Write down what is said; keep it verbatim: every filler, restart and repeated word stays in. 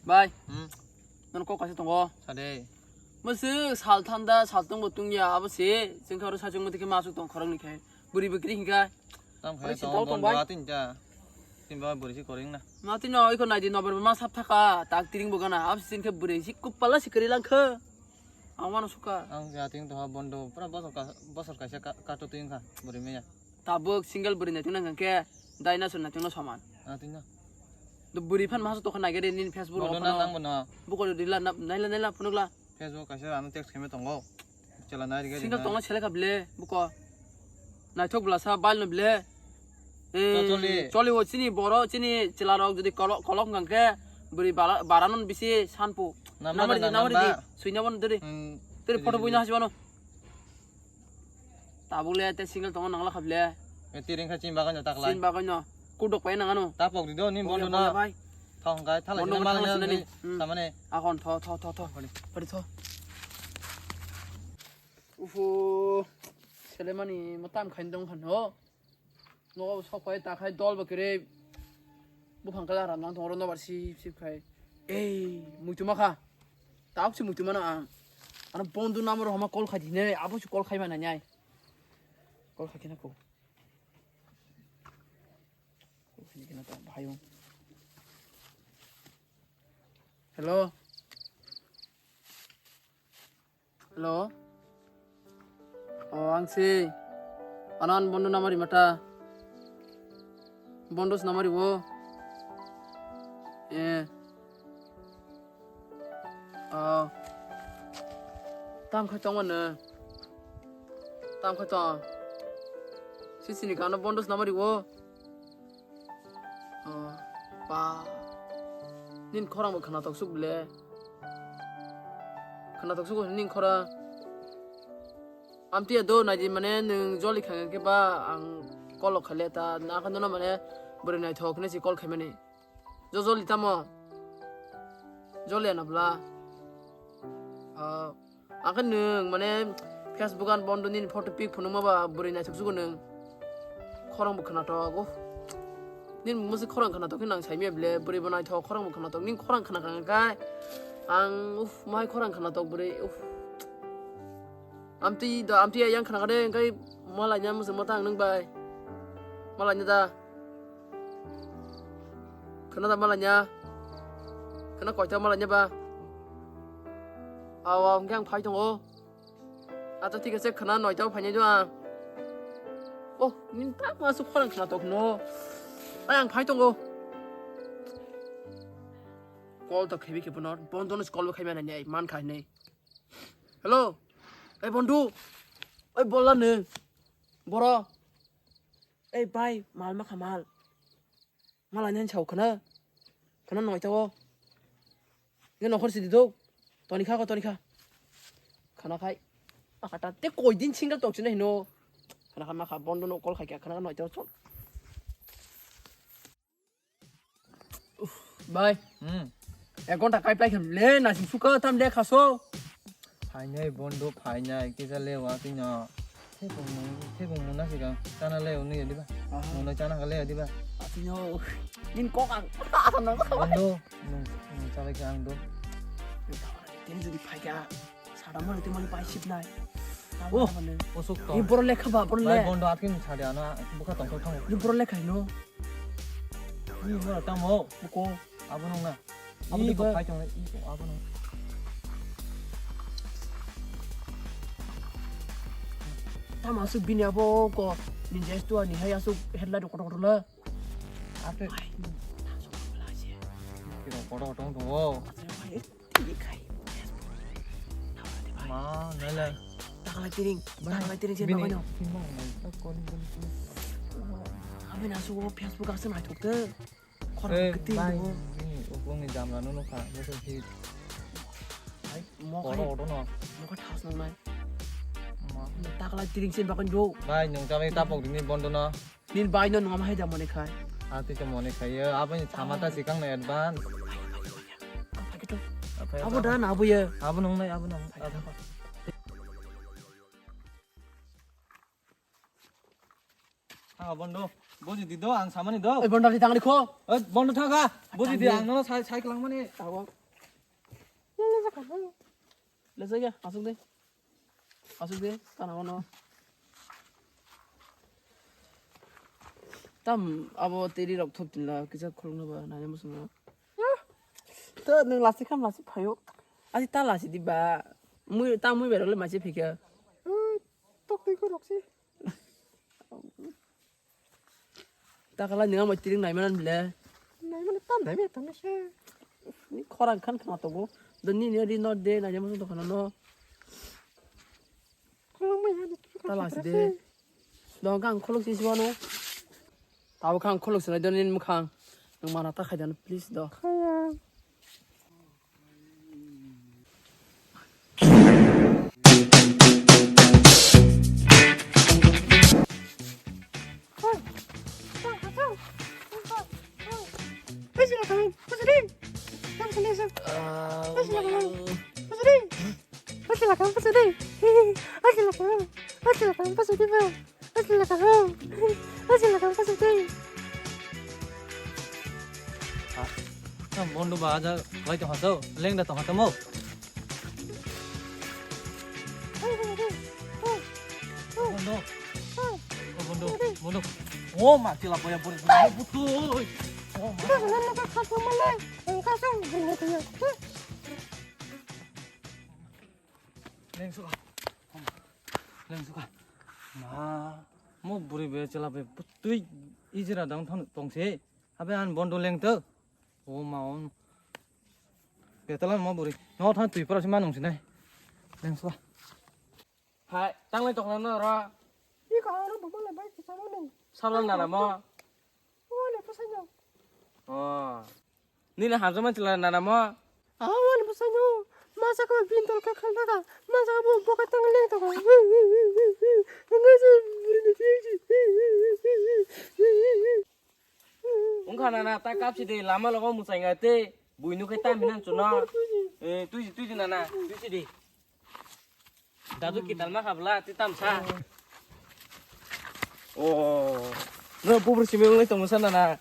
Bai. Hmm. Nono kok kaisa tongo. Sade. Mwswk sal thanda, sal tongbo tongya, abo se, chwngkha oro sachung mati khe masuk tong khoroknwi khe. Bwrwi bwkri hinkha. Tam khe Ore si tong tong tong bai. Atin ta. Tin ba bwrwi si koring na. Mati no, iko naidi nobar ma sap thaka, tak tiring bo gana, abo se chwngkhe bwrwi si kupala si kwrwi langkha. Ang mano suka. Ang ya tin to ha bondo, pura bosor ka, bosor kaisa ka, kato tin kha, bwrwi maya. Tabuk single bwrwi naitwng nang khe dinosaur naitwng no soman. Ah, tin na. Do bwrwi phan masu tokha nagere nini Facebook Bondo rok na phano. Nang bono. Buko rila na, naila naila phunukla. Facebook kaisa ano text khaima tongo. Chela nai rige. Single rina. Tongna selekha ble buko. Naithok bwlasa bal no ble. Eh, Choli. Choli o chini boro chini chwla rok jodi kolok, kolok hwnkha khe bwrwi bara, bara non bisi sanpu. Namari di, namari di. Suina bono diri. Hmm, diri photo buino hasi bono. Tabuk le te single tongo nangla khable. E tiring kha chin bagan no taklai. Chin bagan no. Kudok pai nangano. Tapok di do ni bondo na. Bai. Thong kai thalai. Bondo na mal thalai na sini. Hmm. Tamane. Akon tho, tho, tho, tho. Pari tho. Ufu. Selemani matam khain dong khan ho. Nogo sok pai ta khai dol ba kere. Buphang kala ram nang thong ro nobar sip sip khai. Ei, muituma kha. Tauk si muituma na ang. Ano bondu number homa call khai dine, abo si call khai mana nyai. Call khai kena ko. Call khai kena to bhayo. Hello. Hello. O, ang si. Anan bondo namari mata. Bondos namari bo. Eh. O. Tam khai tong mano. Tam khai tong. Sisini kano bondos namari bo. O, ba. Nin khorang bo khwnatok suk le. Khwnatok suk nin khorang. Amtiya do naidi mane nwng joli khang khe ba ang kolok khaile ta na khan no mane bwrwi naithok ne si call khaimani. Jo joli tamo. Joli ana bla. O. Ang khe nwng mane Facebook an bondo nini photo pic phunukma ba bwrwi naithok sugo nwng. Khorang bo khwnatok, uff. Nini mwswk khorang khwnatok khe nang saimaya ble, bwrwi bo naithok, khorang bo khwnatok. Nini khorang khwna kha khe ang, uff, mai khorang khwnatok bwrwi, uff. Amtwi da, amtwi ayang khwna kha de, hwnkhe malaina mwswk ma tang nwng bai. Malaina da. Khwna da malaina. Khwna koita malaina ba. Awa, hwnkhe ang phai tongo. Acha, thik ase, khwna noita o phainai do ang. Oh, nini tak ma su khorang khwnatok no. Ai, ang phai tongo. Call to khaibi khe bono, bondo no call bo khaima nai, man khai nai. Hello. Ei, bondu. Ei, bolla nwng. Boro. Ei, bai, mal ma kha mal. Malai nani sao khwna. Khwna noita o. Nge nokhor sidi do. Toni kha ko toni kha. Khwna khai. Pakata te koi din single tok chine hino. Khwna kha ma kha bondo no call khai kya khwna noita o chol. Bai. Hmm. Ek ghonta kai pai khe le na sing suka tam le khaso. Phainai bondo phainai kisa le wa tino. Thekong mung, thekong mung na sika. Chana le uni diba. Aha. Mung na chana ka le diba. Atino. Nin kok ang. Asa nang. Bondo, nung, nung chale ka ang do. Tini jodi phai ka. Sada mani te mani pai sip nai. Oh, osuk to. Ni boro lekha ba, boro le. Bai bondo atkin chade ana, bukha tong tong. Ni boro lekha no. Ni boro tamo. Buko. Abo nung na. Abo ni ko phai tong, i ko abo nung. Tamo asuk bini abo ko ninja store ni hai asuk headlight kotor kotor la. Ate. Ai, asuk la je. Kiro kotor kotor tong. Asuk hai. Tini khai. Ma, nai lai. Taklai tiring, taklai tiring je bini bagwi no. Simo, nai, tak calling, calling, calling. Abi na sugo Facebook asa nai thok te. Khorang kiti bai, bo. Bini ubung ni jamla nunu kha, bese hit. Ai, mo khai. Kotor kotor no. Mo khai thas nang nai. Ma. Taklai tiring sen bagwi do. Bai, nung tamai tapok dini bondo no. Nini bai no nungma hai da mone khai. Ah, tei to mone khai yo. Abo ni sama ta sikang na advance. Abo da na abo ye. Abo nung nai, abo nung. Bondo, buji di do, ang samani do. Oi, Bondo, di tangri kho. Oi, Bondo, thang kha. Buji di, ang nono sai, sai kwlangmani. Tawa. Lejak ya, asuk de. Asuk de, kana ono. Tam abo teri rok thop tinla, kisa khulung na ba, nanya musumo. To nung lasi kham lasi phayo. Asi ta lasi di ba. Mui, ta mui berok le masi phika. Tok tei khorok si. Takala nini amai tiring nai manan bile. Nai mana tam nai mana tam se. Ni khorang khan khana togo. Do nini ri no de nai manan to khana no. Khulung mai ya. Tala si de. Do kang khuluk si siwano. Tabo kang khuluk sinai do nini mukhang. Nung mana ta khai dan please do. Khaya. Asila kang pasuk di ba. Asila kang. Asila kang pasuk di. Asila kang pasuk di. Ha? Tam Bondo ba aja lai tong hato. Leng da tong hato mo. Bondo. Oh, Bondo. Bondo. Oh, ma tila boya bori. Butu. Oh, ma. Asila kang pasuk di. Lengsuka. Lengsuka. Ma, mo buri be chela be putui ijira dang thon tongse. Abe an Bondo leng to. O ma on. Betala mo buri. No thon tui pora si manung sinai. Lengsuka. Hai, tanglai tokna no ro. Iko aro bumala bai kisa mani. Sabla nana mo. Wale pasanyo. Oh. Nini hamjakma chwla nana mo? Ah, wani bwsano. Masa ko bindol ka khalda ka. Masa bo boka tang leng to ko. Wngkha nana ta kapsi de lama logo muchai ngai te. Buino khe ta minan chuno. Eh, tuji, tuji nana, tuji de. Dadu kital ma khabla, ti tamsa. Oh. No, pupur simi wngwi tongmasa nana.